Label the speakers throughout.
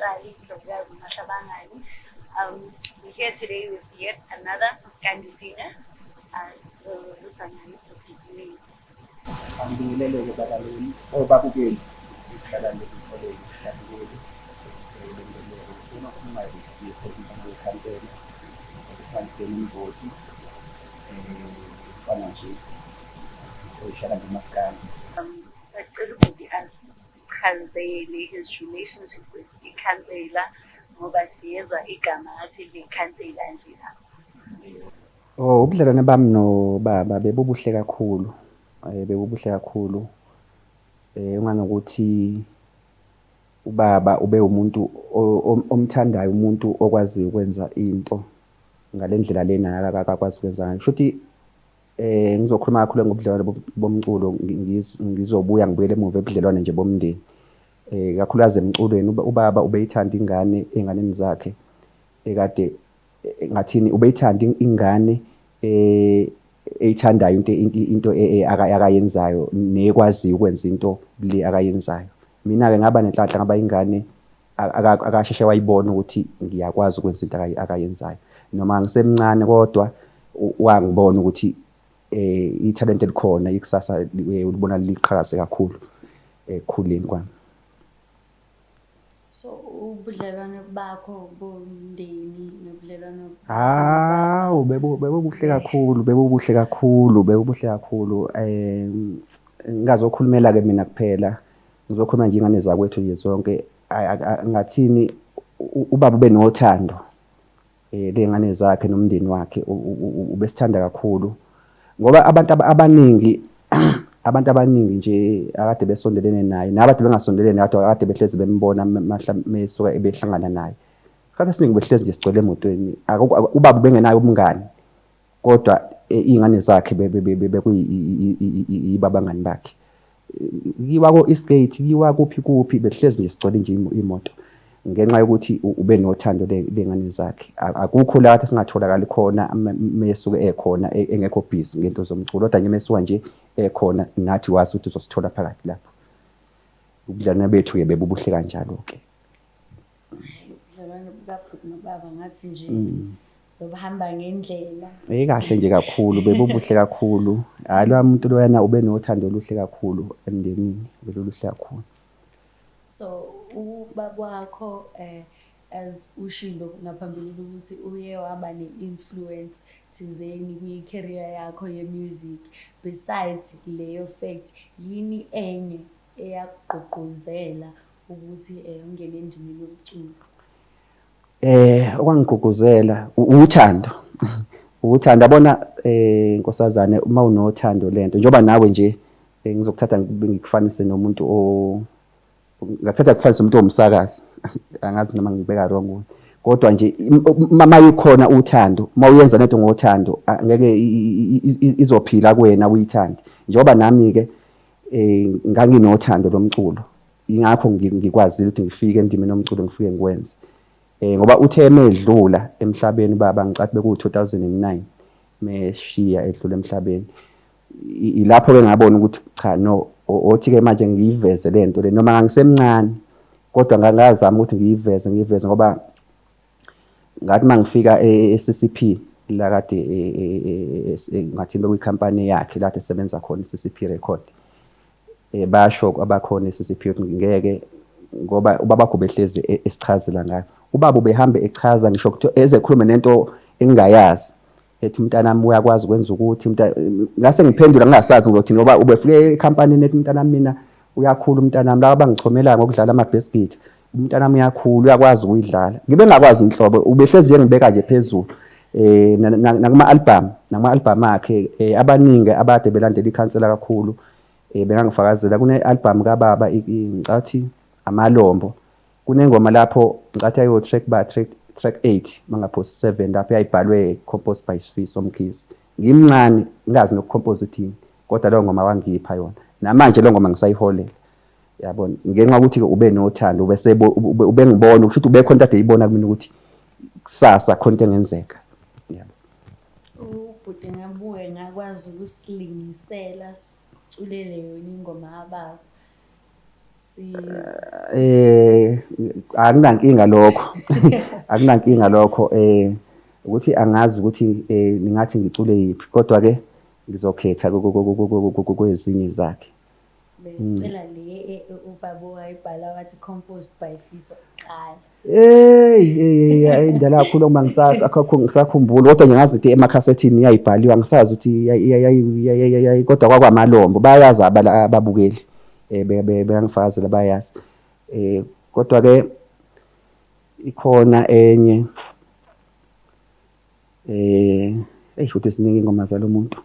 Speaker 1: Nsali, Ndlovukazi Mahlabangani. We're here today with yet another Maskandi singer. Sizosangani.
Speaker 2: Angibingelele-ke balaleli obabukeli sihlala leli babukeli bengelele uma khulumayo kuSifiso umfana wekhansela phansi kemimvoti mfana nje oyishala ngomaskandi.
Speaker 1: Siyacela ukuthi asichazele his relationship with ikhansela ngoba siyezwa igama ngathi lekhansela nje.
Speaker 2: Oh, ubudlelwane bami nobaba bebubuhle kakhulu, bebubuhle kakhulu. Ungangokuthi ubaba ube umuntu omthandayo, umuntu okwaziyo ukwenza into ngale ndlela lena akakwazi ukwenza ngayo. Kushuthi ngizokhuluma kakhulu ngobudlelwane bomculo, ngizobuya ngibuyele emuva ebudlelwane nje bomndeni. Kakhulukazi emculweni, ubaba ubeyithanda ingane ey'nganeni zakhe ekade ngathini, ubeyithanda ingane eyithandayo into akayenzayo nekwaziyo ukwenza into le akayenzayo. Mina-ke ngaba nenhlanhla, ngaba ingane akasheshe wayibona ukuthi ngiyakwazi ukwenza into akayenzayo. Noma ngisemncane kodwa wangibona ukuthi ithalente elikhona, ikusasa ulibona liqhakaze kakhulu ekukhuleni kwami.
Speaker 3: So ubudlelwano bakho bomndeni nobudlelwano
Speaker 2: Hawu, bebubuhle kakhulu, bebubuhle kakhulu, bebubuhle kakhulu. Ngingazokhulumela-ke mina kuphela, ngizokhuluma nje ingane zakwethu nje zonke. Ngathini, ubaba ube nothando ley'ngane zakhe nomndeni wakhe, ubesithanda kakhulu. Ngoba abantu abaningi, abantu abaningi nje akade besondelene naye, nabade bengasondelene naye, kodwa akade behlezi bembona mahla mesuka ebehlangana naye. Isikhathi esiningi behlezi nje sigcwele emotweni. Ubaba ubengenayo umngani, kodwa iy'ngane zakhe bekuyibo abangani bakhe. Kuyiwa ko-Eastgate, kuyiwa kuphi kuphi, behlezi nje sigcwele nje imoto. Ngenxa yokuthi ube nothando ley'ngane zakhe. Akukho la kade singatholakali khona mesuke ekhona engekho busy ngento zomculo, kodwa nje mesuka nje ekhona nathi wazi ukuthi uzosithola phakathi lapho. Ubudlelwane bethu-ke bebubuhle kanjalo-ke.
Speaker 3: Ubudlelwane bukabhuti nobaba ngathi nje bebuhamba ngendlela.
Speaker 2: Kahle nje kakhulu, bebubuhle kakhulu. Hhayi, loya muntu loyana ube nothando oluhle kakhulu emndenini, beluluhle kakhulu.
Speaker 3: So ubaba wakho as ushilo ngaphambilini ukuthi uye waba ne-influence thizeni kwi-career yakho ye-music. Besides leyo fact, yini enye eyakugqugquzela ukuthi ungene endimeni yomculo?
Speaker 2: Okwangigqugquzela uthando. Uthando, yabona nkosazane, uma unothando lento, njengoba nawe nje ngizokuthatha ngikufanise nomuntu o ngakuthatha ngikufanise nomuntu owumsakazi. Angazi noma ngibeka wrong, kodwa nje uma ikhona uthando, uma uyenza lento ngothando, ngeke izophila kuwena uyithande. Njengoba nami-ke nganginothando lomculo, ingakho ngikwazile ukuthi ngifike endimeni yomculo, ngifike ngikwenze. Ngoba uthe emedlula emhlabeni ubaba, ngicathi beku-2009 meshiya edlula emhlabeni. Ilapho-ke ngabona ukuthi cha no, othi-ke manje ngiyiveze le nto le, noma ngangisemncane kodwa ngazama ukuthi ngiyiveze, ngiyiveze ngoba ngathi uma ngifika e-CCP la kade ngathi bekuyikhampani yakhe la kade esebenza khona, i-CCP Record, basho abakhona e-CCP ukuthi ngeke, ngoba ubabakho behlezi esichazela ngayo. Ubaba ubehambe echaza, ngisho kuthiwa eze khulume nento engingayazi, ethi umntanami uyakwazi ukwenza ukuthi ngase ngiphendula ngingasazi ngizothini, ngoba ubefike ekhampanini ethi umntanami mina uyakhula, umntanami laba abangichomelayo ngokudlala ama-bass guitar, umntanami uyakhula uyakwazi ukuyidlala, ngibe ngakwazi inhlobo. Ubehlezi engibeka nje phezulu nakuma-album, nakuma-album akhe. Abaningi abade belandela ikhansela kakhulu bengangifakazela kune-album kababa, ngicathi Amalombo, kunengoma lapho ngicathi ayo track ba track 8 mangaphosi 7 lapho yayibhalwe composed by Sifiso Mkhize. Ngimncane ngingazi nokucompose uthini, kodwa leyo ngoma wangipha yona, namanje leyo ngoma ngisayiholela, yabona, ngenxa yokuthi ube nothando, ubengibona ukuthi ubekhona into ade eyibona kumina ukuthi kusasa khona into engenzeka, yabo.
Speaker 3: Ubhuti ngabuye ngakwazi ukusilingisela siculele yona ingoma kababa.
Speaker 2: Akunankinga lokho, akunankinga lokho, ukuthi angazi ukuthi ningathi ngicule yiphi, kodwa ke ngizokhetha kwezinye zakhe.
Speaker 3: Besicela le ubaba wayibhala wathi composed by Fiso kuqala.
Speaker 2: Hey, hey, indala kakhulu uma ngisakhumbula, kodwa nje ngazi ukuthi emakhasethini yayibhaliwe, angisazi ukuthi, kodwa kwakwamalombo, bayazi ababukeli, beyangifakazela, bayazi. Kodwa ke ikhona enye, eyi futhi ziningi ingoma zalo muntu.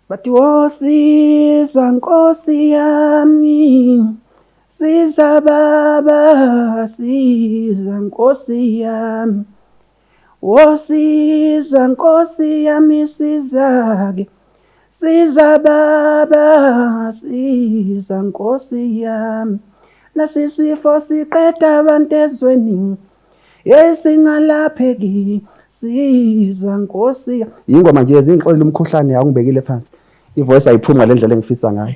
Speaker 2: Bathi wosiza Nkosi yami, siza baba, siza Nkosi yami, wosiza Nkosi yami, siza-ke, siza baba, siza Nkosi yami, nasi sifo siqeda abantu ezweni esingalapheki, siza Nkosi. Ingoma nje ezingixolela umkhuhlane, awungibekile phansi, ivoice ayiphumi ngale ndlela engifisa ngayo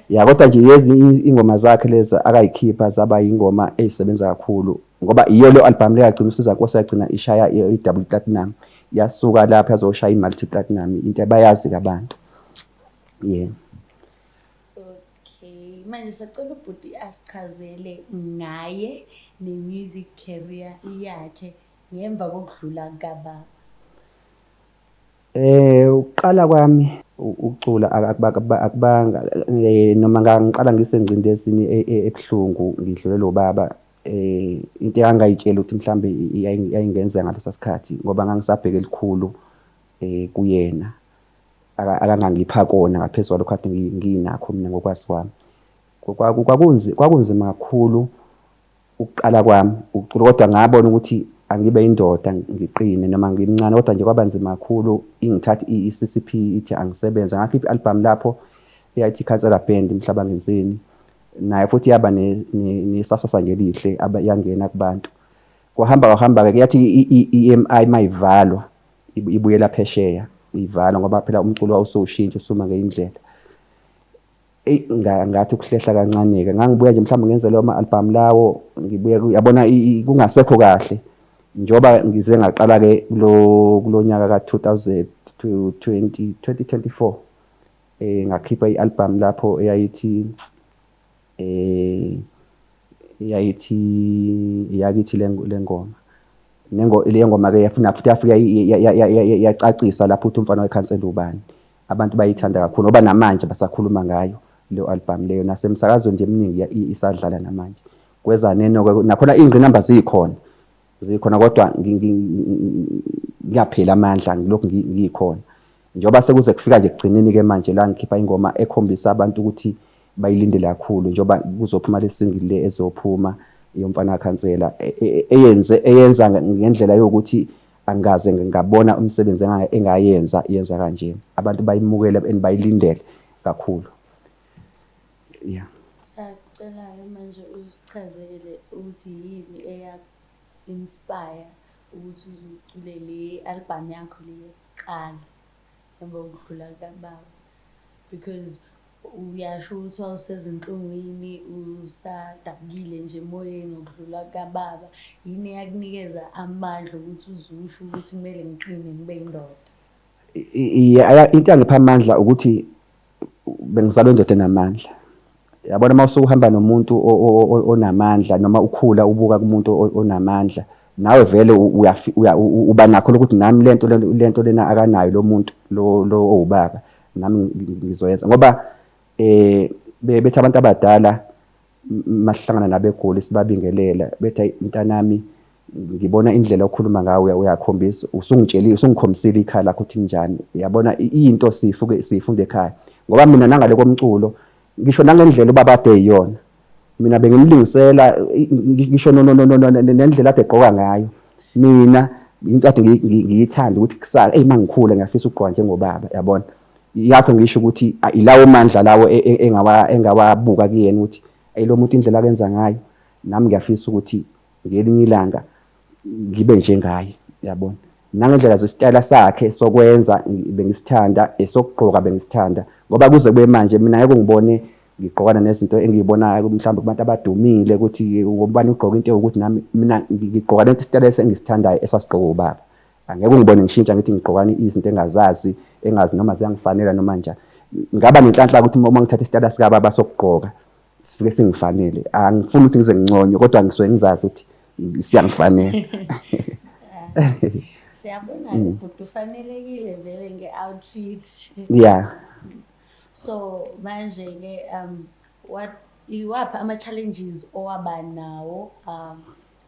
Speaker 2: ya, kodwa nje yezi ingoma zakhe lezi akayikhipha zaba ingoma ezisebenza kakhulu, ngoba iyo le album le yagcina uSiza Nkosi yagcina ishaya i-double platinum, yasuka lapha yazoshaya i-multi platinum, into abayazi abantu. Yeah.
Speaker 3: Okay, manje sacela ubhuti asichazele ngaye ne-music career yakhe ngemva kokudlula kababa.
Speaker 2: Ukuqala kwami ukucula akubanga, noma ngangiqala ngisengcindezini ebuhlungu, ngidlulelwe ubaba, into engangayitshela ukuthi mhlambe yayingenzeka ngalesa sikhathi, ngoba ngangisabheke elikhulu kuyena, akangangipha kona ngaphezu kwalokho kade nginakho mina ngokwazi kwami. Kwakunzima kakhulu ukuqala kwami ukucula, kodwa ngabona ukuthi angibe indoda ngiqine, noma ngimncane, kodwa nje kwaba nzima kakhulu. Ingithatha i-CCP ithi angisebenze, ngakhipha i-album lapho eyayithi Khansela Band Mhlaba Ngenzeni, naye futhi yaba nesasasa nje elihle, yangena kubantu. Kwahamba kwahamba-ke, yathi i-EMI mayivalwa ibuyela phesheya, ivalwa ngoba phela umculo wawusowushintsha usuma ngeyindlela. Eyi, ngathi ukuhlehla kancane-ke, ngangibuya nje mhlawumbe ngenze lawo ma-album lawo, ngibuye yabona kungasekho kahle, njengoba ngize ngaqala-ke kulo nyaka ka-two thousand to twenty, twenty twenty-four, ngakhipha i-album lapho eyayithi yakithi le ngoma. Le ngoma-ke yafuna futhi yafika yacacisa lapho ukuthi umfana wekhansela ubani. Abantu bayithanda kakhulu ngoba namanje basakhuluma ngayo leyo album leyo, nasemsakazweni nje eminingi isadlala namanje. Kweza neno-ke nakhona iy'ngqinamba zikhona, zikhona, kodwa ngiyaphela amandla, ngilokhu ngikhona. Njengoba sekuze kufika nje ekugcineni-ke manje la ngikhipha ingoma ekhombisa abantu ukuthi bayilindele kakhulu, njengoba kuzophuma le single le ezophuma yomfana khansela, eyenza ngendlela yokuthi angikaze ngabona umsebenzi engayenza yenza kanje, abantu bayimukele and bayilindele kakhulu. Yeah.
Speaker 3: Sacela-ke manje usichazele ukuthi yini eya-inspire ukuthi uzucule le album yakho le yokuqala emva kokudlula kababa, because uyasho ukuthi wawusezinhlungwini, usadabukile nje emoyeni ngokudlula kababa. Yini eyakunikeza amandla ukuthi uzusho ukuthi kumele ngiqine ngibe yindoda?
Speaker 2: Into yangipha amandla ukuthi bengizalwa indoda enamandla. Yabona uma usuhamba nomuntu onamandla, noma ukhula ubuka kumuntu onamandla, nawe vele uba nakho lokuthi nami lento lena akanayo lo muntu lo owubaba, nami ngizoyenza. Ngoba bethi abantu abadala masihlangana nabo eGoli sibabingelela, bethi hayi mntanami, ngibona indlela okhuluma ngayo, uyakhombisa, usungitshelile, usungikhombisile ikhaya lakho ukuthi njani. Yabona into sifuke sifunde ekhaya, ngoba mina nangale komculo ngisho nangendlela ubaba ade eyiyona, mina bengimlingisela, ngisho nendlela ade egqoka ngayo, mina into ade ngiyithanda ukuthi kusala, eyi mangikhula ngiyafisa ukugqoka njengobaba, yabona. Yakho ngisho ukuthi ilawo mandla lawo engawabuka kuyena ukuthi ayi lo muntu indlela akenza ngayo, nami ngiyafisa ukuthi ngelinye ilanga ngibe njengaye, yabona. Nangendlela zesitayela sakhe sokwenza bengisithanda, esokugqoka bengisithanda, ngoba kuze kube manje mina ngeke ungibone Ngigqokana nezinto engiyibonayo mhlawumbe kubantu abadumile ukuthi ubani ugqoka into ewukuthi, nami mina ngigqoka lento isitayela engisithandayo esasigqoka ubaba. Angeke ungibone ngishintsha ngithi ngigqokani izinto engazazi, engazi noma ziyangifanela noma njani. Ngaba nenhlanhla ukuthi uma ngithatha isitayela sikababa sokugqoka sifike singifanele. Angifuni ukuthi ngize nginconywe, kodwa ngisuke ngizazi ukuthi siyangifanela.
Speaker 3: Siyabona bhuti, ufanelekile vele nge-outfit. So manje-ke what iwaphi ama-challenges owaba nawo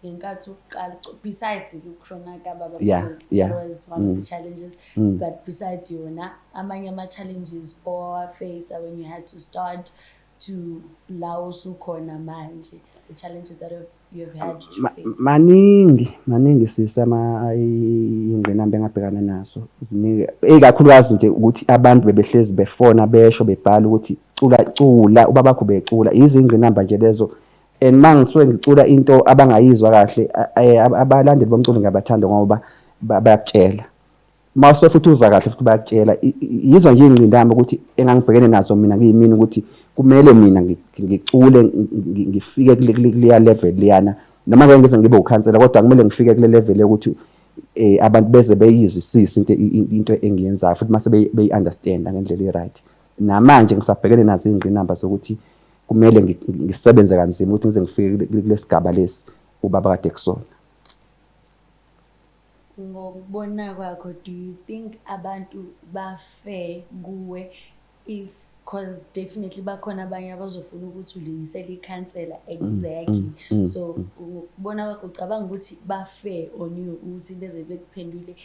Speaker 3: ngenkathi uqala, besides ukushona kababa? Because that was one of the challenges, but besides yona, amanye ama-challenges owawa-face when you had to start to la usukhona manje, the challenges that you've had to face?
Speaker 2: Maningi, maningi sisi, ama ingqinamba engabhekana nazo ziningi, ikakhulukazi nje ukuthi abantu bebehlezi befona, besho, bebhala ukuthi cula, cula, ubabakho becula. Izingqinamba nje lezo, and uma ngisuke ngicula into abangayizwa kahle, abalandeli bomculo ngiyabathanda ngoba bayakutshela. Uma futhi uza kahle futhi bayakutshela. Yizwa nje iy'ngqinamba ukuthi engangibhekene nazo mina kuyimina ukuthi kumele mina ngicule ngifike kuleya level leyana, noma ngeke ngize ngibe ukhansela, kodwa kumele ngifike kule level yokuthi abantu beze beyizwisise into engiyenzayo futhi mase beyi-understand ngendlela e-right. Namanje ngisabhekene nazo iy'ngqinamba zokuthi kumele ngisebenze kanzima ukuthi ngize ngifike kule sigaba lesi ubaba kade kusona.
Speaker 3: Ngokubona kwakho, do you think abantu ba-fair kuwe if, cause definitely bakhona abanye abazofuna ukuthi ulingisele ikhansela exactly, so ngokubona kwakho, ucabanga ukuthi ba-fair on you ukuthi beze bekuphendule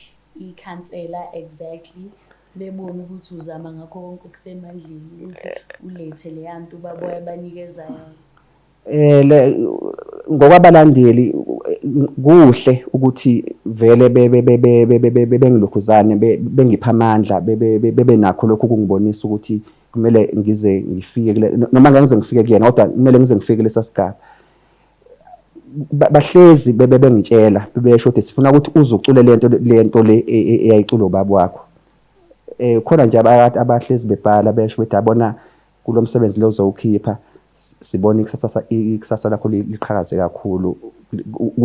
Speaker 3: ikhansela exactly, bebone ukuthi uzama ngakho konke okusemandleni ukuthi ulethe leya nto ubaboya banikeza yona?
Speaker 2: Le ngokwabalandeli kuhle ukuthi vele bengilokhuzane, bengipha amandla, bebe nakho lokhu kungibonisa ukuthi kumele ngize ngifike kule, noma ngeke ngize ngifike kuyena, kodwa kumele ngize ngifike kulesa sigaba. Bahlezi bebe bengitshela, besho ukuthi sifuna ukuthi uzucule lento le eyayicula ubaba wakho. Khona nje abahlezi bebhala, besho bethi yabona kulo msebenzi lo uzowukhipha, sibona ikusasa lakho liqhakaze kakhulu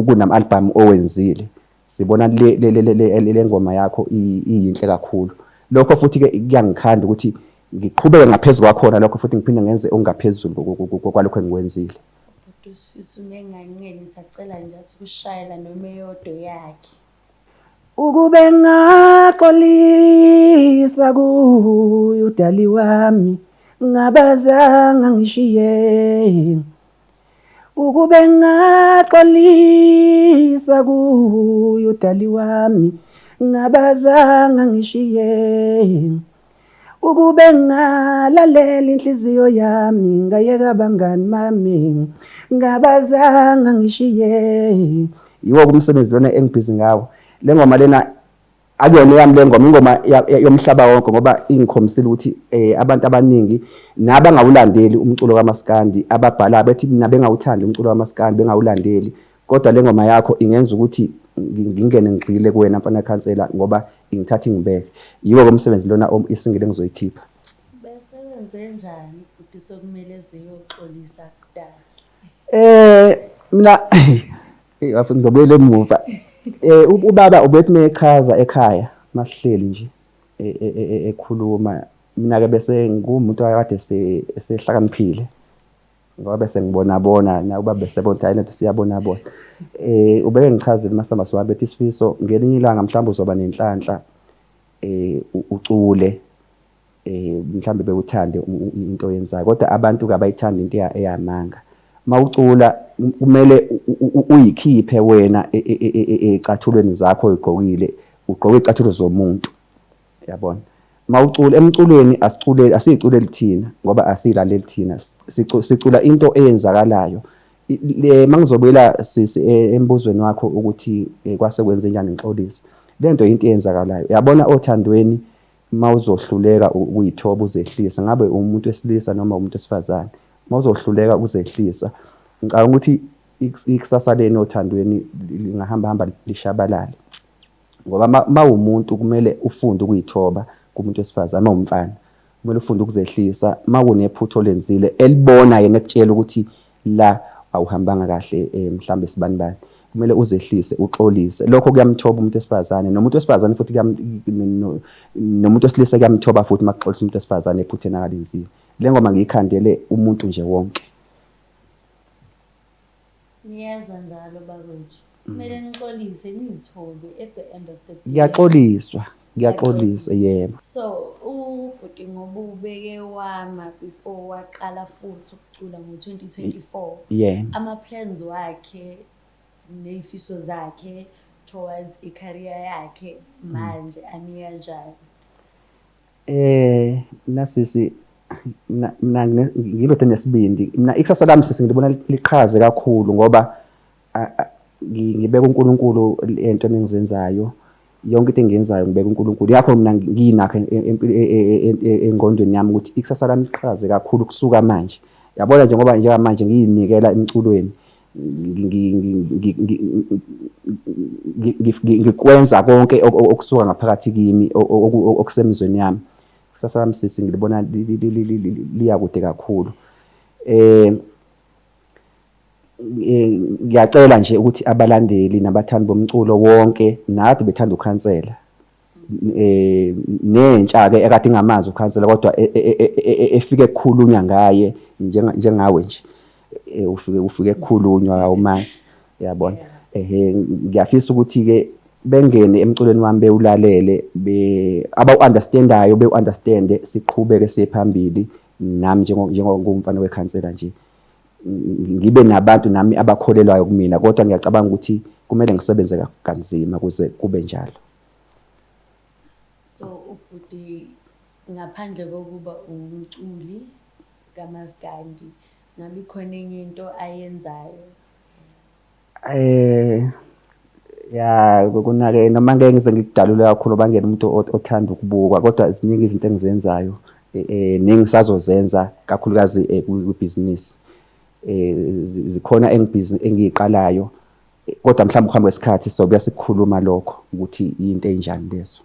Speaker 2: kunama album owenzile, sibona le ngoma yakho iyinhle kakhulu. Lokho futhi ke kuyangikhanda ukuthi ngiqhubeke ngaphezulu kwakhona lokho, futhi ngiphinde ngenze okungaphezulu kwalokho engikwenzile.
Speaker 3: Bhuti uSifiso unenganqeni, sacela nje athi ukushayela noma eyodwa yakhe.
Speaker 2: Ukube ngaxolisa kuye udali wami, ngabazanga ngishiye. Ukube ngaxolisa kuye udali wami, ngabazanga ngishiye. Ukube ngalalela inhliziyo yami, ngayeka abangani bami, ngabazanga ngishiye. Yiwo umsebenzi lona engibhizi ngawo. Le ngoma lena akuyona eyami le ngoma, ingoma yomhlaba wonke, ngoba ingikhombisile ukuthi abantu abaningi nabangawulandeli umculo kaMaskandi, ababhala bethi mina bengawuthandi umculo kaMaskandi, bengawulandeli, kodwa le ngoma yakho ingenza ukuthi ngingene ngigxile kuwena mfana khansela, ngoba ingithatha ingibeke. Yiwo ke umsebenzi lona i-single engizoyikhipha.
Speaker 3: Bese wenze njani bhuti sokumele ziyoxolisa kudala?
Speaker 2: Mina bafuna ngizobuyela emuva. Ubaba ubethi mechaza ekhaya masihleli nje ekhuluma, mina ke bese ngumuntu akade esehlakaniphile, ngoba bese ngibona bona na ubaba bese bona hayi nathi siyabona bona. Ubeke ngichazile masamba siwabe ethi Sifiso, ngelinye ilanga mhlawumbe uzoba nenhlanhla ucule, mhlawumbe bewuthande into oyenzayo, kodwa abantu kabayithandi into eyamanga. Mawucula kumele uyikhiphe wena ecathulweni zakho oyigqokile, ugqoke icathulo zomuntu, yabona. Mawucula emculweni, asicule, asiyiculeli thina ngoba asiyilaleli thina, sicula into eyenzakalayo. Le mangizobuyela sisi embuzweni wakho ukuthi kwase kwenze njani ngixolise, lento into eyenzakalayo, yabona, othandweni mawuzohluleka ukuyithoba uzehlisa, ngabe umuntu wesilisa noma umuntu wesifazane, mawuzohluleka ukuzehlisa, ngicabanga ukuthi ikusasa leni othandweni lingahamba hamba lishabalale, ngoba mawumuntu kumele ufunde ukuyithoba kumuntu wesifazane. Mawumfana Kumele ufunde ukuzehlisa uma kunephutha olenzile elibona yena ekutshela ukuthi la awuhambanga kahle, mhlambe sibanibani, kumele uzehlise, uxolise. Lokho kuyamthoba umuntu wesifazane, nomuntu wesifazane futhi nomuntu wesilisa kuyamthoba futhi uma kuxolisa umuntu wesifazane ephutheni akalenzile. Le ngoma ngiyikhandele umuntu nje wonke.
Speaker 3: Niyezwa njalo bakwethu, kumele nixolise, nizithobe at the end of the day.
Speaker 2: Kuyaxoliswa, kuyaxoliswa, yebo.
Speaker 3: So ubhuti ngoba ubeke wama before waqala futhi ukucula ngo-2024, ama-plans wakhe ney'fiso zakhe towards i-career yakhe manje ami kanjani?
Speaker 2: Nasisi, mina ngiyindoda enesibindi. Mina ikusasa lami, sisi, ngilibona liqhaze kakhulu ngoba ngibeka uNkulunkulu entweni engizenzayo. Yonke into engiyenzayo ngibeka uNkulunkulu. Yingakho mina nginakho engqondweni yami ukuthi ikusasa lami liqhakaze kakhulu kusuka manje. Yabona, njengoba njengamanje ngiyinikela emculweni, ngikwenza konke okusuka ngaphakathi kimi, okusemizweni yami. Kusasa lami, sisi, ngilibona liya kude kakhulu. Ngiyacela nje ukuthi abalandeli nabathandi bomculo wonke nathi bethanda ukhansela, nentsha ke ekade ingamazi ukhansela kodwa efike kukhulunywa ngaye, njengawe nje, ufike kukhulunywa awumazi, yabona. Ehe, ngiyafisa ukuthi ke bengene emculweni wami, bewulalele, be abawu-understandayo bewu-understande, siqhubeke siye phambili. Nami njengomfana wekhansela nje ngibe nabantu nami abakholelwayo kumina, kodwa ngiyacabanga ukuthi kumele ngisebenze kanzima ukuze kube njalo.
Speaker 3: So ubhuti, ngaphandle kokuba umculi kamaskandi, ngabe ikhona enye into ayenzayo?
Speaker 2: Ya, kunake noma ngeke ngize ngikudalule kakhulu bangena umuntu othanda ukubukwa, kodwa ziningi izinto engizenzayo nengisazozenza, kakhulukazi kwibhizinisi. Zikhona engibhizi engiyiqalayo, kodwa mhlawumbe ukuhamba kwesikhathi sobuya sikukhuluma lokho ukuthi into enjani lezo.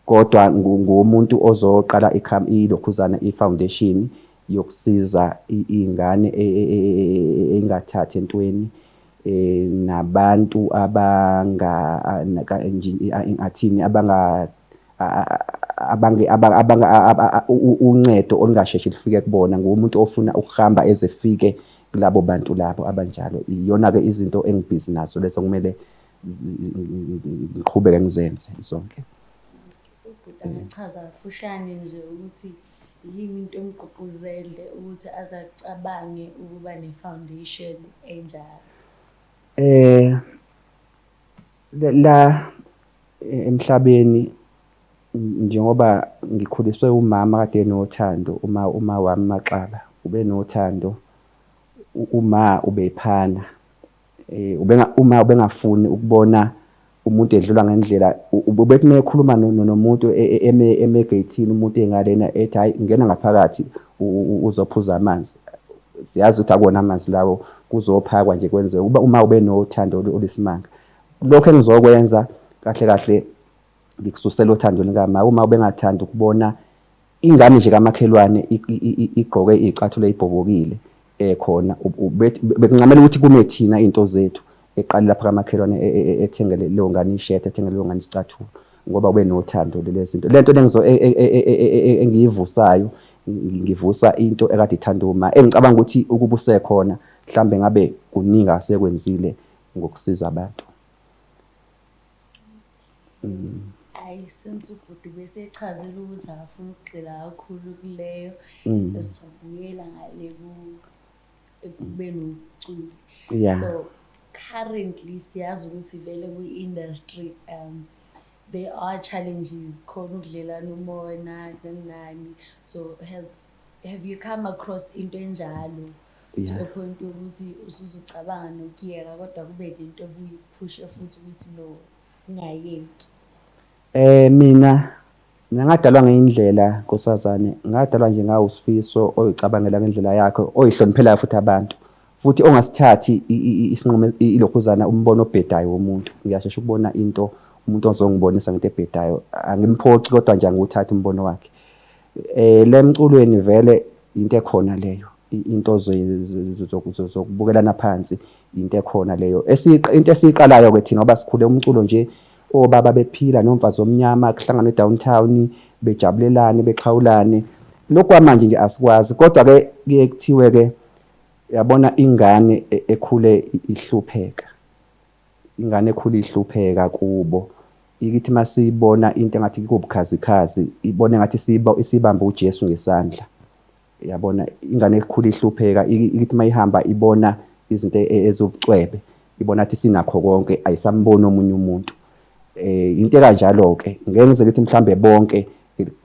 Speaker 2: Kodwa ngumuntu ozoqala ilokhuzana, i-foundation yokusiza iy'ngane ey'ngathathi entweni, nabantu abanga athini abanga abange abanga uncedo olungasheshi lufike kubona. Ngumuntu ofuna ukuhamba eze fike kulabo bantu labo abanjalo. Iyona-ke izinto engibhizi nazo lezo, kumele ngiqhubeke ngizenze zonke.
Speaker 3: Ubhuti angachaza kafushane nje ukuthi yini into emgqugquzele ukuthi aze acabange ukuba ne-foundation enjalo?
Speaker 2: La emhlabeni, njengoba ngikhuliswe umama kade enothando, uma wami Maxaba ube nothando, uma ubephana, uma ubengafuni ukubona umuntu edlula ngendlela, ubethi uma ekhuluma nomuntu eme egeyithini, umuntu engalena, ethi, "Hayi, ngena ngaphakathi uzophuza amanzi." Siyazi ukuthi akuwona amanzi lawo, kuzophakwa nje kwenziwe. Uma ube nothando oluyisimanga. Lokho engizokwenza kahle kahle ngikususela othandweni kama. Uma ubengathandi ukubona ingane nje kamakhelwane igqoke iy'cathulo ey'bhobokile, khona bekuncamela ukuthi kume thina iy'nto zethu, eqale lapha kamakhelwane, ethengele leyo ngane ishethi, ethengele leyo ngane isicathulo, ngoba ube nothando lezi zinto. Le nto engiyivusayo, ngivusa into ekade ithanda uma engicabanga ukuthi ukuba usekhona mhlambe ngabe kuningi asekwenzile ngokusiza abantu.
Speaker 3: Ayi, since ubhuti besechazile ukuthi akafuni ukugxila kakhulu kuleyo, sizobuyela ngale ekubeni umculi. So currently siyazi ukuthi vele kwi-industry there are challenges khona, ukudlelana umona nani nani. So have you come across into enjalo to a point yokuthi usuzucabanga nokuyeka, kodwa kube nento ebuyiphushe futhi ukuthi no, ungayeki?
Speaker 2: Mina ngadalwa ngendlela, nkosazane, ngadalwa nje ngawo uSifiso oyicabangela ngendlela yakhe, oyihloniphelayo futhi abantu, futhi ongasithathi isinqumo, ilokhuzana, umbono obhedayo womuntu. Ngiyashesha ukubona into umuntu ozongibonisa ngento ebhedayo, angimphoxi kodwa nje angiwuthathi umbono wakhe. Lemculweni vele into ekhona leyo, into zokubukelana phansi into ekhona leyo. Into esiyiqalayo ke thina ngoba sikhule umculo nje obaba bephila nomfazi omnyama kuhlanganwe downtown bejabulelane bexhawulane. Lokhu kwamanje nje asikwazi, kodwa ke kuye kuthiwe ke yabona ingane ekhule ihlupheka, ingane ekhule ihlupheka kubo ikithi masiyibona into engathi kubukhazikhazi ibone ngathi isibamba uJesu ngesandla. Yabona ingane ekhule ihlupheka ikithi mayihamba ibona izinto eziwubucwebe, ibona athi sinakho konke, ayisamboni omunye umuntu. Into ekanjalo ke ngeke ngize ngithi mhlambe bonke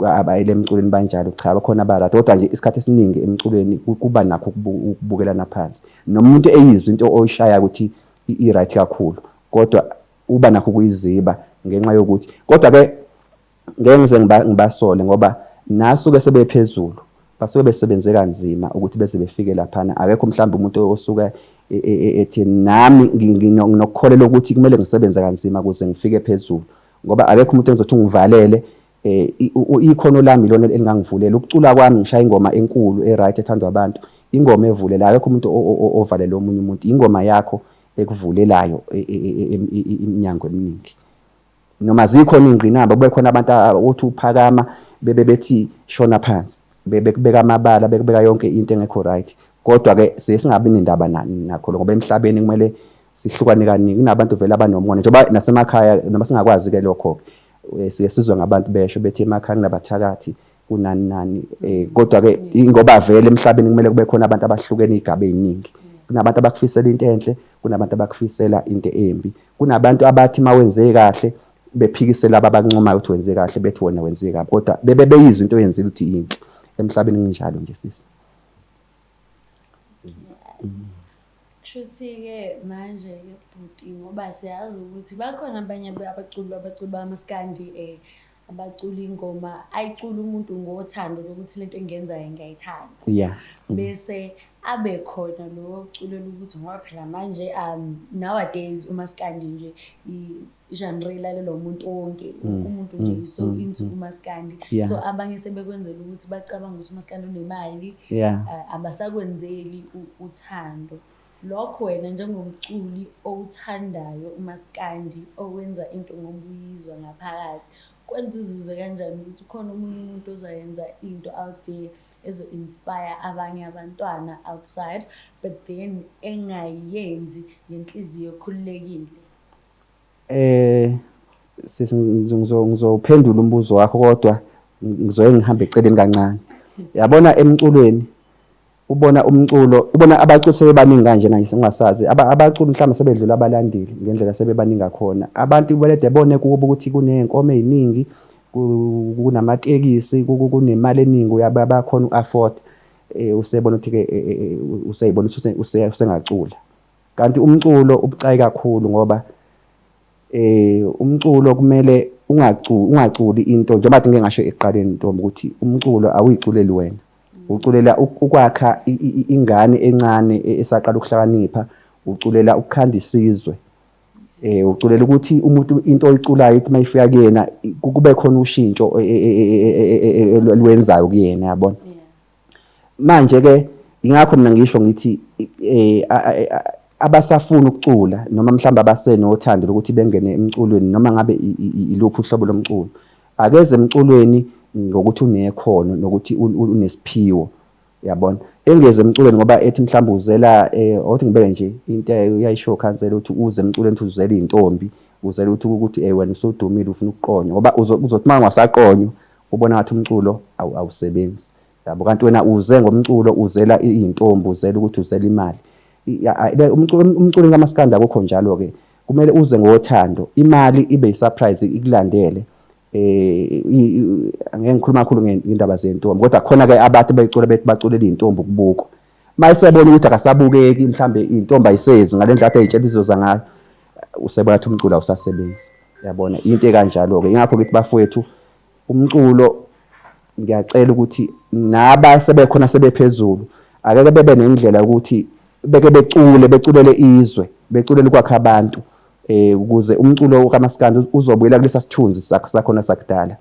Speaker 2: abayele emculweni banjalo, cha bakhona abaraydi, kodwa nje isikhathi esiningi emculweni kuba nakho ukubukelana phansi, noma umuntu eyizwa into oyishaya ukuthi i-right kakhulu, kodwa uba nakho ukuyiziba ngenxa yokuthi, kodwa ke ngeke ngize ngibasole ngoba nasuke sebephezulu basuke besebenze kanzima ukuthi beze befike laphana. Akekho mhlawumbe umuntu osuke ethi nami nginokukholelwa ukuthi kumele ngisebenze kanzima ukuze ngifike phezulu, ngoba akekho umuntu engizothi ungivalele. Ikhono lami ilona elingangivulela ukucula kwami, ngishaya ingoma enkulu e-right ethandwa abantu, ingoma evulela. Akekho umuntu ovalele omunye umuntu, ingoma yakho ekuvulelayo iminyango eminingi. Noma zikhona iy'ngqinamba, kube khona abantu othi uphakama bebe bethi shona phansi, bekubeka amabala, bekubeka yonke into engekho right, kodwa-ke siye singabi nendaba nakho ngoba emhlabeni kumele sihlukane kaningi. Kunabantu vele abanomona, njengoba nasemakhaya noma singakwazi-ke lokho-ke, siye sizwe ngabantu besho bethi emakhaya kunabathakathi kunani nani, kodwa-ke ngoba vele emhlabeni kumele kube khona abantu abahlukene iy'gaba ey'ningi. Kunabantu abakufisela into enhle, kunabantu abakufisela into embi, kunabantu abathi uma wenze kahle bephikise laba abancomayo ukuthi wenze kahle, bethi wena wenze kabi, kodwa bebe beyizwa into oyenzile ukuthi yinhle. Emhlabeni kunjalo nje sisi.
Speaker 3: Kushuthi-ke manje-ke bhuti, ngoba siyazi ukuthi bakhona abanye abaculi bamaskandi, abacula ingoma, ayicula umuntu ngothando lokuthi lento engiyenzayo ngiyayithanda. Bese abe khona lo oculela ukuthi ngoba phela manje nowadays umaskandi nje i-genre ilalelwa umuntu wonke, umuntu nje is so into umaskandi. So abanye sebekwenzela ukuthi bacabanga ukuthi umaskandi unemali, abasakwenzeli uthando. Lokho wena njengomculi owuthandayo umaskandi, owenza into ngoba uyizwa ngaphakathi, kwenza uzizwe kanjani ukuthi ukhona omunye umuntu ozoyenza into out there ezo-inspire abanye abantwana outside, but then engayenzi ngenhliziyo ekhululekile?
Speaker 2: Sisi, ngizophendula umbuzo wakho, kodwa ngizoye ngihambe eceleni kancane. Yabona emculweni, ubona umculo, ubona abaculi sebebaningi kanjena nje singasazi abaculi mhlawumbe sebedlula abalandeli ngendlela sebebaningi ngakhona. Abantu balede bone kubo ukuthi kuney'nkomo ey'ningi, kunamatekisi, kunemali eningi, bayakhona uku-afford. Usebona ukuthi-ke useyibona ukuthi usengacula. Kanti umculo ubucayi kakhulu, ngoba umculo kumele ungaculi into, njengoba ngike ngasho ekuqaleni ntombi ukuthi umculo awuyiculeli wena, uculela ukwakha ingane encane esaqala ukuhlakanipha, uculela ukukhanda isizwe, uculela ukuthi umuntu into oyiculayo ithi mayifika kuyena kube khona ushintsho olwenzayo kuyena, yabona. Manje ke ingakho mina ngisho ngithi abasafuna ukucula noma mhlawumbe abasenothando lokuthi bengene emculweni, noma ngabe iluphi uhlobo lomculo, akeze emculweni ngokuthi unekhono nokuthi unesiphiwo, yabona. Engeze emculweni ngoba ethi mhlawumbe uzela, othi ngibeke nje into uyayisho khansela ukuthi uze emculweni ukuthi uzela iy'ntombi, uzela ukuthi wena usudumile ufuna ukuqonywa, ngoba uzothi uma ungasaqonywa ubona ngathi umculo awusebenzi, yabo. Kanti wena uze ngomculo uzela iy'ntombi, uzela ukuthi uzela imali. Umculo kamaskandi akukho njalo-ke, kumele uze ngothando, imali ibe yi-surprise ikulandele. Angeke ngikhuluma kakhulu ngendaba zentombi, kodwa khona-ke abantu beyicula bethi baculela iy'ntombi ukubukwa. Uma esebona ukuthi akasabukeki, mhlambe iy'ntombi ayisezi ngale ndlela ade ey'tshela izoza ngayo, usebona ukuthi umculo awusasebenzi, yabona. Into ekanjalo-ke, ingakho ngithi bafowethu umculo ngiyacela ukuthi naba sebekhona sebephezulu akeke bebe nendlela yokuthi beke becule, beculele izwe, beculele ukwakha abantu, ukuze umculo kamaskandi uzobuyela kulesa sithunzi sakhona sakudala.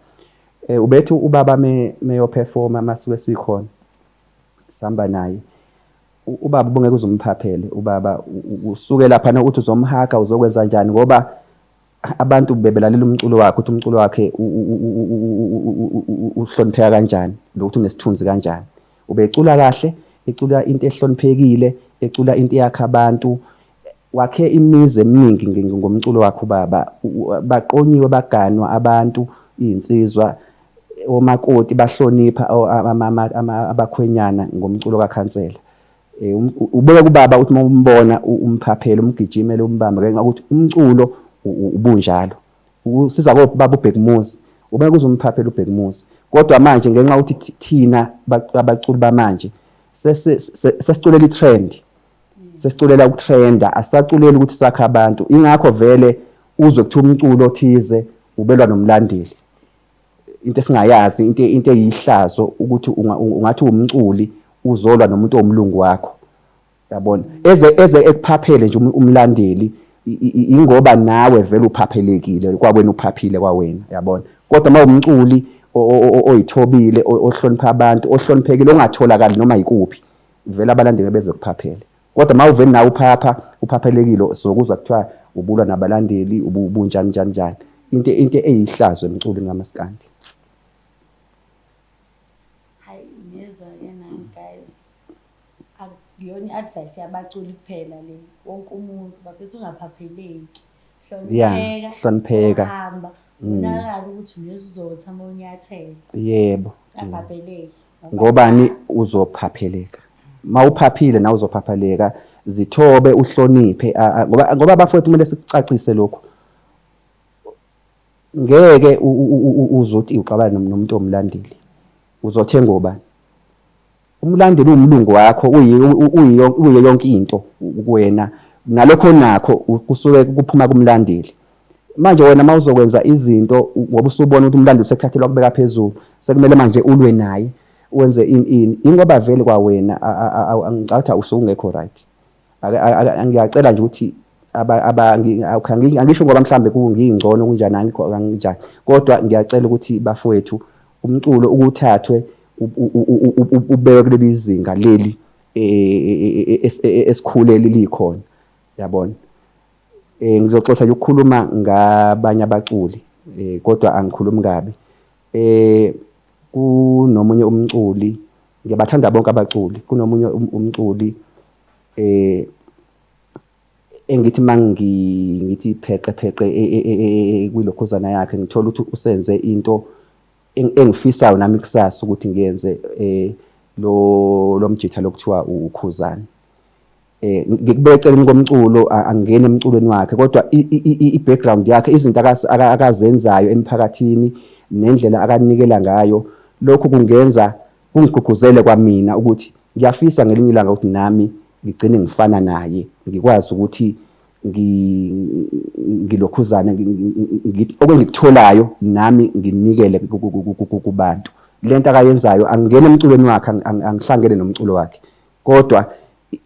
Speaker 2: Ubethi ubaba meyo-performa masuke sikhona sihamba naye, ubaba ubungeke uze umphaphele ubaba, usuke laphana uthi uzomhaga, uzokwenza njani, ngoba abantu bebelalela umculo wakhe, ukuthi umculo wakhe uhlonipheka kanjani, nokuthi unesithunzi kanjani. Ubecula kahle, ecula into ehloniphekile, ecula into eyakha abantu. Wakhe imizi eminingi ngomculo wakhe ubaba. Baqonyiwe, baganwa abantu, iy'nsizwa, omakoti bahlonipha abakhwenyana ngomculo kaKhansela. Ubeke ubaba uthi uma umbona umphaphele, umgijimele, umbambe, ngenxa yokuthi umculo ubunjalo. Usiza kobaba uBhekumuzi, ubeke uze umphaphele uBhekumuzi. Kodwa manje ngenxa yokuthi thina abaculi bamanje sesiculela i-trend, sesiculela ukutrenda, asisaculeli ukuthi sakhe abantu. Ingakho vele uzwe kuthiwa umculo othize ubelwa nomlandeli. Into esingayazi, into eyihlazo ukuthi ungathi uwumculi uzolwa nomuntu owumlungu wakho, yabona, eze ekuphaphele nje umlandeli, ingoba nawe vele uphaphelekile kwawena, uphaphile kwawena, yabona. Kodwa uma umculi oyithobile, ohlonipha abantu, ohloniphekile, ongatholakali noma yikuphi, vele abalandeli beze kuphaphele. Kodwa uma uvele nawe uphapha, uphaphelekile, sokuzwa kuthiwa ubulwa nabalandeli, ubunjani njani njani. Into eyihlazo emculweni kamaskandi.
Speaker 3: Hayi, ngiyezwa-ke nami guys. Akuyona i-advice yabaculi kuphela le. Wonke umuntu bafethu ungaphapheleki.
Speaker 2: Yeah, hlonipheka.
Speaker 3: Hamba. Bonakala ukuthi unesizotha uma unyathela.
Speaker 2: Yebo.
Speaker 3: Ungaphapheleki.
Speaker 2: Ngobani uzophapheleka? Mawuphaphile nawe uzophapheleka. Zithobe, uhloniphe, ngoba abafowethu kumele sikucacise lokhu. Ngeke uzothi uxabana nomuntu omlandeli. Uzothenga obani? Umlandeli uwumlungu wakho, uyiyo yonke into kuwena. Nalokho onakho kusuke kuphuma kumlandeli. Manje wena uma uzokwenza izinto ngoba usubona ukuthi umlandeli usekuthathelwa kubeka phezulu, sekumele manje ulwe naye, wenze ini ini. Ingoba vele kwawena ngicabanga ukuthi usungekho right. Ngiyacela nje ukuthi angisho ngoba mhlambe kungingcono kunjani, angikho kanjani, kodwa ngiyacela ukuthi bafowethu umculo ukuthathwe ubekwe kuleli zinga leli esikhuleli likhona, yabona. Ngizoxoxa nje ukukhuluma ngabanye abaculi, kodwa angikhulumi kabi. Kunomunye umculi, ngiyabathanda bonke abaculi, kunomunye umculi engithi mangithi pheqe pheqe kwilokhuzana yakhe, ngithola ukuthi usenze into engifisayo nami kusasa ukuthi ngiyenze, lo mjitha lokuthiwa uKhuzani. Ngikubeka eceleni komculo, angingeni emculweni wakhe, kodwa i-background yakhe, izinto akazenzayo emphakathini nendlela akanikela ngayo, lokhu kungenza kungigqugquzele kwamina ukuthi ngiyafisa ngelinye ilanga ukuthi nami ngigcine ngifana naye, ngikwazi ukuthi ngilokhuzane, ngithi okwengikutholayo nami nginikele kubantu. Lento akayenzayo, angingeni emculweni wakhe, angihlangene nomculo wakhe, kodwa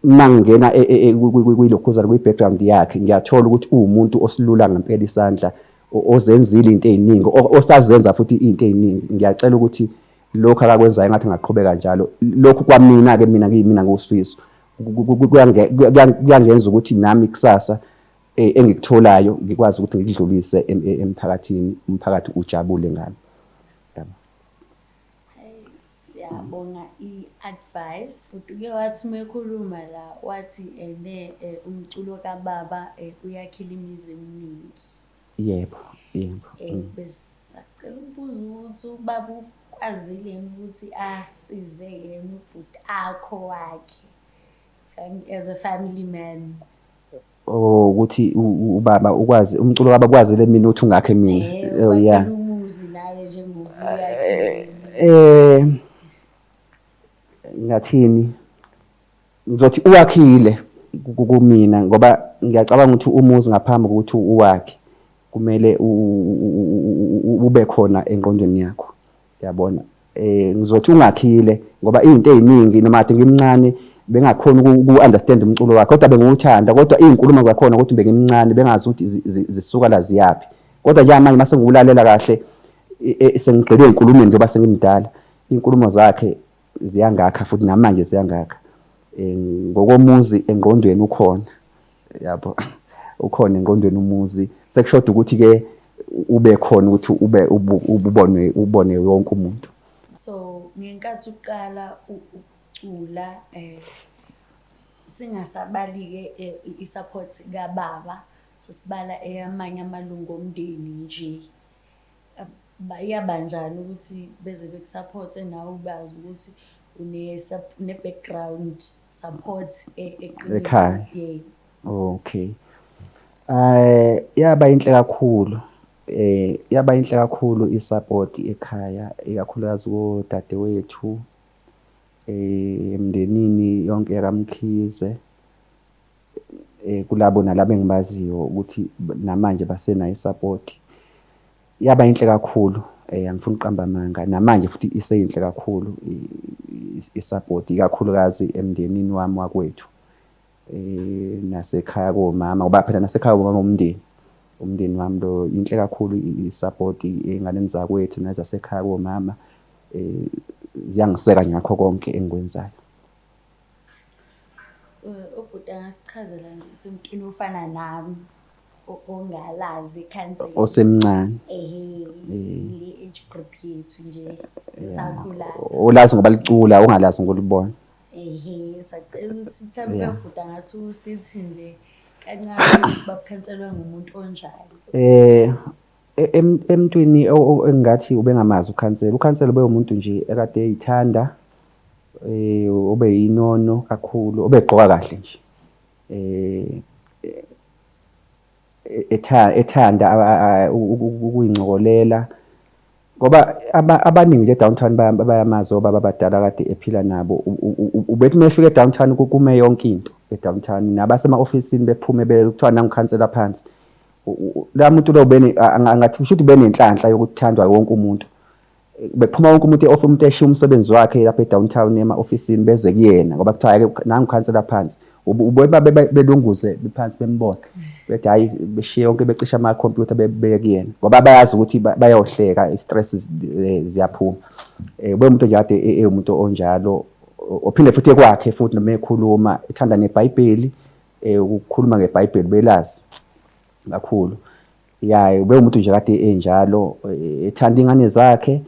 Speaker 2: uma ngingena kwilokhuzana, kwi-background yakhe, ngiyathola ukuthi uwumuntu osilula ngempela isandla, ozenzile into ey'ningi, osazenza futhi into ey'ningi. Ngiyacela ukuthi lokhu akakwenzayo engathi ngaqhubeka njalo. Lokhu kwamina-ke, mina ngiyimina ngiwuSifiso, kuyangenza ukuthi nami kusasa engikutholayo ngikwazi ukuthi ngikudlulise emphakathini, umphakathi ujabule ngami. Yabo.
Speaker 3: Siyabonga i-advice. Uke wathi uma ekhuluma la wathi ene umculo kababa uyakhila imizi eminingi.
Speaker 2: Yebo, yebo.
Speaker 3: Besacela ukubuza ukuthi ubaba ukwazile yini ukuthi asize yena ubhuti akho wakhe as a family man?
Speaker 2: Oh, ukuthi ubaba ukwazi umculo kababa ukwazile mina ukuthi ungakhe mina.
Speaker 3: Oh yeah. Umuzi naye njengokuya.
Speaker 2: Ngathini? Ngizothi uwakhile kumina, ngoba ngiyacabanga ukuthi umuzi ngaphambi kokuthi uwakhe kumele ube khona engqondweni yakho, yabona. Ngizothi ungakhile ngoba izinto eziningi noma kade ngimncane bengakhona uku-understand umculo wakhe, kodwa bengiwuthanda, kodwa iy'nkulumo zakhona ukuthi bengimncane bengazi ukuthi zisuka la ziyaphi. Kodwa njengamanje mase ngiwulalela kahle, Sengigxile ey'nkulumeni njengoba sengimdala, iy'nkulumo zakhe ziyangakha futhi namanje ziyangakha. Ngokomuzi engqondweni ukhona, yabo, ukhona engqondweni umuzi. Sekushoda ukuthi-ke ube khona ukuthi ube ubonwe, ubone wonke umuntu.
Speaker 3: So ngenkathi uqala ukucula, singasabali-ke i-support kababa, sesibala eyamanye amalungu omndeni nje. Iyabanjani ukuthi beze beku-support-e nawe ubazi ukuthi une-background support eqinile?
Speaker 2: Ekhaya.
Speaker 3: Yeah.
Speaker 2: Okay. Yaba inhle kakhulu. Yaba inhle kakhulu i-support ekhaya, ikakhulukazi kodadewethu, emndenini yonke yakaMkhize. Kulabo nalabo engibaziyo ukuthi namanje basenayo i-support. Yaba inhle kakhulu, angifuni ukuqamba amanga, namanje futhi iseyinhle kakhulu i-support, ikakhulukazi emndenini wami wakwethu. Nasekhaya komama, ngoba phela nasekhaya komama umndeni, umndeni wami lo, inhle kakhulu i-support ey'nganeni zakwethu nezasekhaya komama, ziyangiseka ngakho konke engikwenzayo.
Speaker 3: Ubhuti angasichazela nje ukuthi emntwini ofana nami ongalazi ikhansela.
Speaker 2: Osemncane.
Speaker 3: Ehhe, le age group yethu nje esakhula.
Speaker 2: Olazi ngoba licula, ongalazi ngokulibona.
Speaker 3: Ehhe, sacela ukuthi mhlawumbe ubhuti angathi usithi nje kancane ukuthi babukhanselwa ngumuntu onjani.
Speaker 2: Emntwini engingathi ubengamazi ukhansela, ukhansela ube umuntu nje ekade eyithanda, ube yinono kakhulu, obegqoka kahle nje. Ethanda ukuyincokolela, ngoba abaningi nje e-downtown bayamazi obaba abadala kade ephila nabo. Ubethi uma efika e-downtown kume yonke into e-downtown, nabasema-ofisini bephume kuthiwa nangukhansela phansi. La muntu lo angathi kusho ukuthi ubenenhlanhla yokuthandwa wonke umuntu. Bephuma wonke umuntu e-office, umuntu eshiya umsebenzi wakhe lapha e-downtown ema-ofisini beze kuyena, ngoba kuthiwa hhayi nangukhansela phansi. Ubona belunguze phansi bembona, bethi hhayi, beshiye yonke, becisha amakhompyutha beye kuyena, ngoba bayazi ukuthi bayohleka, i-stress ziyaphuma. Ube umuntu nje kade ewumuntu onjalo, ophinde futhi ekwakhe futhi noma ekhuluma ethanda neBhayibheli, ukukhuluma ngeBhayibheli belazi kakhulu. Ya, ube umuntu nje kade enjalo, ethanda ingane zakhe,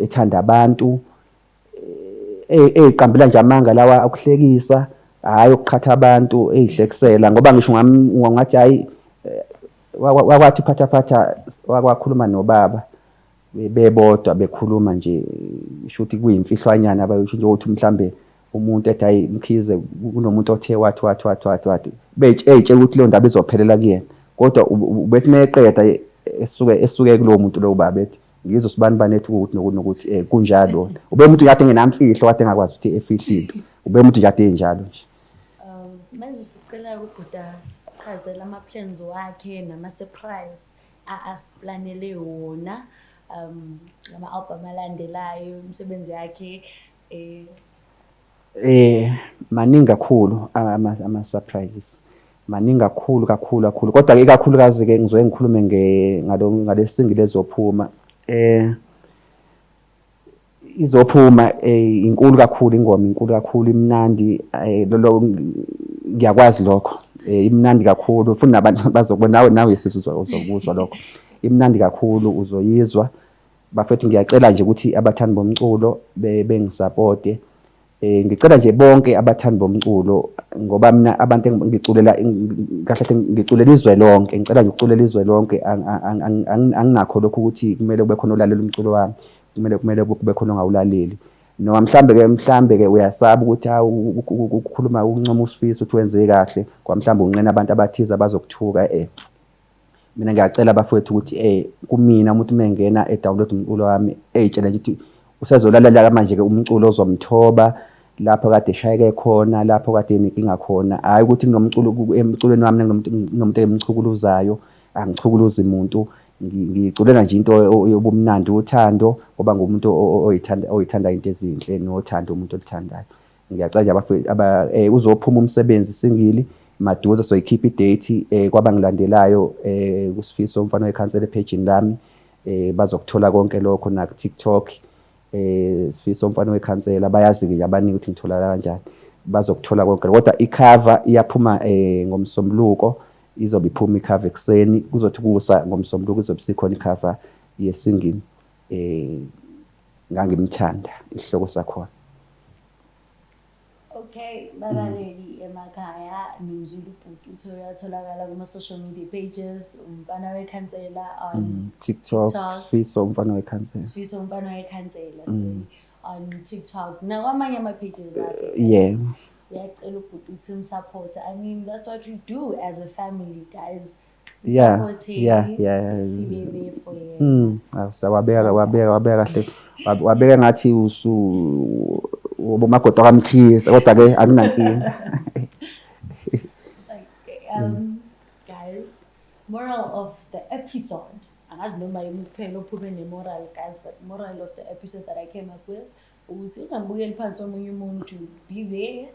Speaker 2: ethanda abantu, eyiqambela nje amanga lawa akuhlekisa, hhayi ukuqhatha abantu, eyihlekisela, ngoba ngisho ungathi hhayi, wakwathi phathaphatha wakwakhuluma nobaba bebodwa bekhuluma nje, shuthi kuyimfihlwanyana abayisho nje ukuthi mhlambe umuntu ethi hayi Mkhize kunomuntu othe wathi wathi wathi wathi wathi, eyitshela ukuthi leyo ndaba izophelela kuyena, kodwa ubethi meqeda esuke kulowo muntu lowo baba ethi ngizwe sibani bani ethi ukuthi nokuthi nokuthi, kunjalo. Ube umuntu kade engenamfihlo, kade engakwazi ukuthi efihle into, ube umuntu kade enjalo nje.
Speaker 3: Manje sicela ubhuti asichazele ama-plans wakhe nama-surprise asiplanele wona, ama-album alandelayo, imisebenzi yakhe.
Speaker 2: Maningi kakhulu ama-surprises, maningi kakhulu kakhulu kakhulu, kodwa-ke ikakhulukazi-ke ngizoke ngikhulume ngale single ezophuma. Izophuma inkulu kakhulu ingoma, inkulu kakhulu, imnandi, lolo ngiyakwazi lokho. Imnandi kakhulu futhi nabantu bazokubona, nawe sisi uzokuzwa lokho. Imnandi kakhulu, uzoyizwa. Bafethu ngiyacela nje ukuthi abathandi bomculo bengisapote. Ngicela nje bonke abathandi bomculo, ngoba mina abantu engiculela kahle kahle ngiculela izwe lonke, ngicela nje ukuculela izwe lonke. Anginakho lokhu ukuthi kumele kube khona olalela umculo wami, kumele kube khona ongawulaleli. Noma mhlambe-ke uyasaba ukuthi hawu ukukhuluma ukuncoma uSifiso ukuthi wenze kahle, ngoba mhlambe unqena abantu abathize abazokuthuka. Mina ngiyacela bafowethu ukuthi kumina umuntu uma engena e-download umculo wami, ey'tshela nje ukuthi usezolalela manje-ke umculo ozomthoba lapho kade eshayeke khona, lapho kade enenkinga khona. Hhayi ukuthi kunomculo emculweni wami kunomuntu engimchukuluzayo, angichukuluzi muntu, ngiculela nje into yobumnandi, uthando, ngoba ngumuntu oyithanda into ezinhle nothando umuntu oluthandayo. Ngiyacela nje abafowethu, uzophuma umsebenzi singili maduze, soyikhipha i-date kwabangilandelayo kuSifiso umfana wekhansela ephejini lami. Bazokuthola konke lokho naku TikTok, Sifiso Umfana Wekhansela, bayazi ke abaningi ukuthi ngitholakala kanjani, bazokuthola konke. Kodwa icover iyaphuma ngoMsombuluko, izobe iphuma icover ekuseni, kuzothi kusa ngoMsombuluko izobe isikhona icover yesingle Ngangimthanda, isihloko sakhona.
Speaker 3: Okay, balaleli emakhaya, nimzwile ubhuti uthi uyatholakala kuma-social media pages, Umfana Wekhansela on
Speaker 2: TikTok,
Speaker 3: TikTok.
Speaker 2: Sifiso Umfana Wekhansela.
Speaker 3: Sifiso Umfana Wekhansela, sorry, on TikTok nakwamanye ama-pages akhe. Uyacela ubhuti uthi nimsupport. I mean, that's what we do as a family, guys. Supporting, sibe there for yena.
Speaker 2: Awusawabeka, wabeka, wabeka kahle. Wabeka ngathi usu ubumagodo kaMkhize, kodwa ke akunankinga.
Speaker 3: Okay, guys, moral of the episode. Angazi noma yimi kuphela ophume ne-moral, guys, but moral of the episode that I came up with ukuthi ungambukeli phansi omunye umuntu, be there,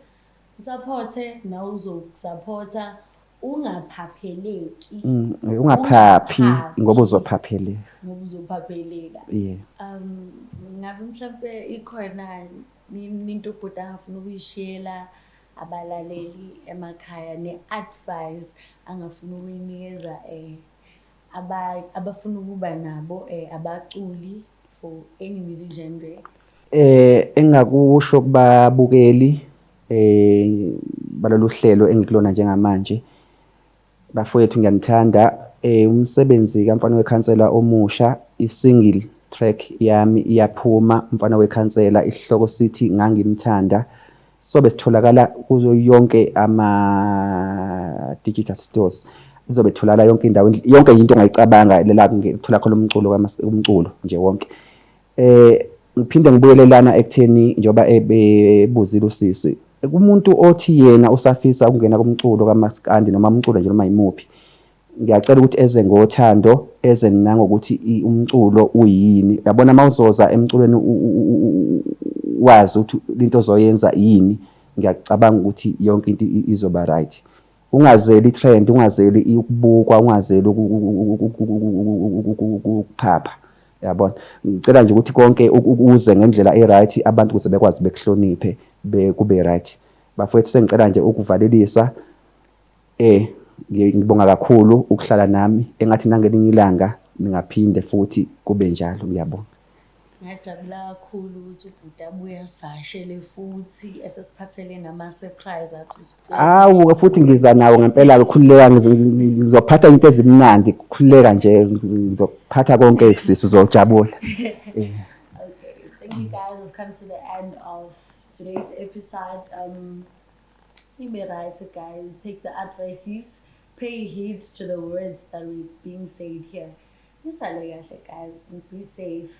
Speaker 3: supporte nawe uzokusupporta, ungaphapheleki.
Speaker 2: Ungaphaphi ngoba uzophapheleka.
Speaker 3: Ngoba uzophapheleka. Ngabe mhlampe ikhona into ubhuti angafuna ukuyishiyela abalaleli emakhaya, ne-advice angafuna ukuyinikeza abafuna ukuba nabo abaculi for any music genre?
Speaker 2: Engakusho kubabukeli balolu hlelo engikulona njengamanje, bafowethu, ngiyanithanda. Umsebenzi kaMfana Wekhansela omusha, i-single track yami iyaphuma, Umfana Wekhansela, isihloko sithi Ngangimthanda. Sobe sitholakala kuzo yonke ama digital stores, izobe itholakala yonke indawo, yonke into ongayicabanga lela kuthola khona umculo, umculo nje wonke. Ngiphinde ngibuyelelana ekutheni njengoba ebuzile usisi, kumuntu othi yena usafisa ukungena kumculo kaMaskandi noma umculo nje noma yimuphi, ngiyacela ukuthi eze ngothando, eze nangokuthi umculo uyini. Yabona, mawuzoza emculweni wazi ukuthi into ozoyenza yini, ngiyacabanga ukuthi yonke into izoba right. Ungazeli i-trend, ungazeli ukubukwa, ungazeli ukuphapha, yabona. Ngicela nje ukuthi konke uze ngendlela e-right, abantu ukuze bekwazi bekuhloniphe, kube right. Bafowethu, sengicela nje ukuvalelisa. Ngibonga kakhulu ukuhlala nami, engathi nangelinye ilanga ningaphinde futhi kube njalo. Ngiyabonga.
Speaker 3: Singajabula kakhulu ukuthi ubhuti abuye asivakashele futhi, esesiphathele nama-surprise athi usibuke.
Speaker 2: Awu, futhi ngiza nawo ngempela, khululeka, ngizophatha into ezimnandi, khululeka nje, ngizophatha konke sisi, uzojabula.
Speaker 3: Okay, thank you guys. We've come to the end of today's episode. Be right, guys. Take the advices, pay heed to the words that were being said here. Nisale kahle, guys, and be safe.